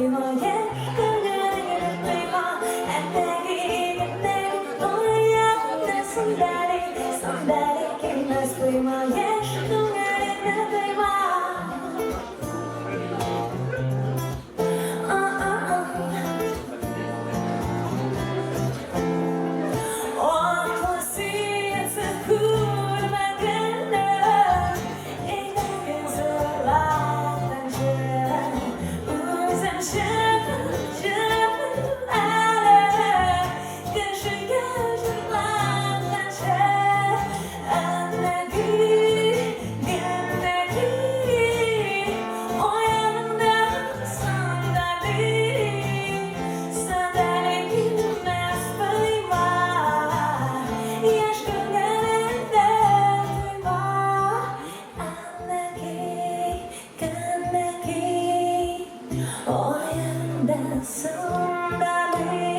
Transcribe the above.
тойма, яшь көннәреңне тойма. Әнәги, әнәги, Оянда сандали, сандали килмәс туйма, яшь күңелеңне тойма. Атлы сөясе күрмәгәннәр, Әйдәгез зурлатынчы. Үзем чыгып, чыгып әле, Кешегә җырлатканчы. Әнәки, гәнәки, Аягында сандали, Сандали килмәс тойма, Яшь күңелеңдә тойма. Әнәки, гәнәки, Аягында сандали.